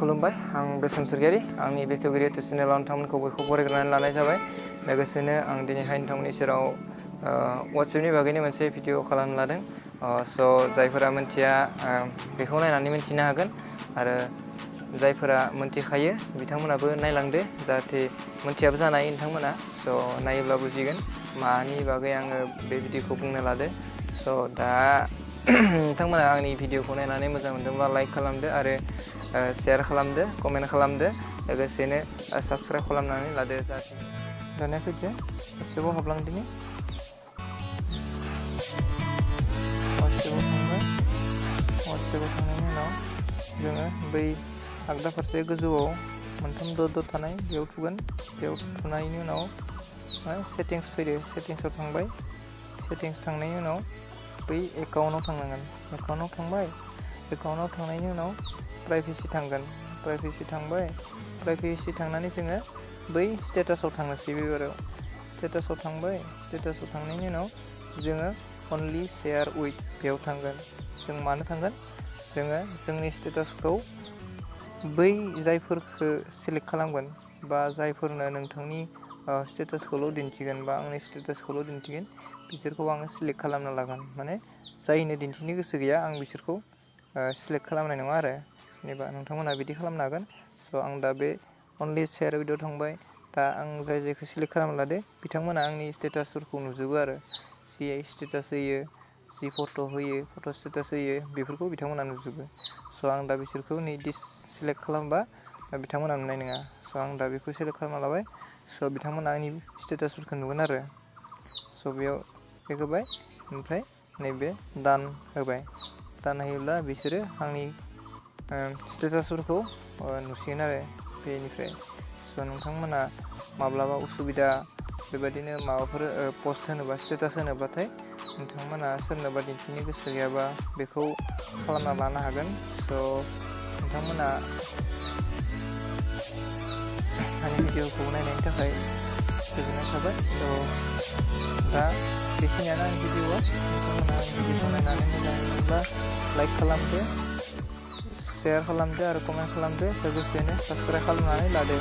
खुलुमबाय आं बेसन Swargiary आंनि Bekhewgiri YouTube चेनेलाव नोंथांमोनखौ बयखौबो बरायग्रोनानै लानाय जाबाय। लोगोसेनो आं दिनैहाय नोंथांमोननि सेराव WhatsAppनि बागैनो मोनसे भिडिअ खालामनो लादों। स' जायफोरा मिन्थिया बेखौ नायनानै मिन्थिनो हागोन आरो जायफोरा मिन्थिखायो बिथांमोनाबो नायलांदो जाहाथे मिन्थियाबो जानो हायो नोंथांमोना। स' नायोब्ला बुजिगोन मानि बागै आङो बे भिडिअखौ बुंनो लादो। स' दा नोंथांमोना आंनि भिडिअखौ नायनानै मोजां मोनदोंब्ला लाइक खालामदो आरो शेयार खालामदो, कमेन्ट खालामदो, लोगोसेनो साबस्क्राइब खालामनानै लादो जाहाथे दानिया फैदो वाट्सएपआव हाबलांदिनि। वाट्सएपआव थांनायनि उनाव जोङो बै आगदा फारसे गोजौआव मोनथाम दट थानाय बेयाव थुगोन। बेयाव थुनायनि उनाव सेटिंस फैदो, सेटिंसआव थांबाय। सेटिंस थांनायनि उनाव बै एकाउन्टआव थांनांगोन। एकाउन्टआव थांबाय, एकाउन्टआव थांनायनि उनाव प्राइभेसि थांगोन। प्राइभेसि थांबाय, प्राइभेसि थांनानै जोङो बै स्टेटासाव थांनोसै बेबाराव। स्टेटासाव थांबाय, स्टेटासाव थांनायनि उनाव जोङो अनलि शेयार उइथ बेयाव थांगोन। जों मानो थांगोन? जोङो जोंनि स्टेटासखौ बै जायफोरखौ सेलेक्ट खालामगोन बा जायफोरनो नोंथांनि स्टेटासखौल' दिन्थिगोन बा आंनि स्टेटासखौल' दिन्थिगोन बिसोरखौ आङो सिलेक्ट खालामना लागोन। माने जायनो दिन्थिनो गोसो गैया आं बिसोरखौ सिलेक्ट खालामनाय नङा आरो। जेनेबा नोंथांमोना बिदि खालामनो हागोन। स' आं दा बे अनलि शेयार उइथआव थांबाय। दा आं जायखौ सिलेक्ट खालामना लादो बिथांमोना आंनि स्टेटासफोरखौ नुजोबो आरो। जि स्टेटास होयो, जि फट' होयो, फट' स्टेटास होयो बेफोरखौ बिथांमोना नुजोबो। स' आं दा बिसोरखौ नै सिलेक्ट खालामबा बिथांमोना नुनाय नङा। स' आं दा बेखौ सिलेक्ट खालामना लाबाय। स' बिथांमोना आंनि स्टेटासफोरखौ नुगोन आरो। स' बेयाव क्लिक होबाय, ओमफ्राय नैबे दान होबाय। दान होयोब्ला बिसोरो आंनि स्टेटासफोरखौ नुसिगोन आरो बेनिफ्राय। स' नोंथांमोना माब्लाबा उसुबिदा बेबायदिनो माबाफोर पस्ट होनोबा स्टेटास होनोब्लाथाय नोंथांमोना सोरनोबा दिन्थिनो गोसो गैयाबा बेखौ खालामना लानो हागोन। स' नोंथांमोना आंनि भिडिअखौ नायनायनि थाखाय गोजोननाय थाबाय। स' दा बेखिनियानो आंनि भिडिअआ। नोंथांमोना आंनि भिडिअखौ नायनानै मोजां मोनोब्ला लाइक खालामदो, शेयार खालामदो आरो कमेन्ट खालामदो, लोगोसेनो साबस्क्राइब खालामनानै लादो।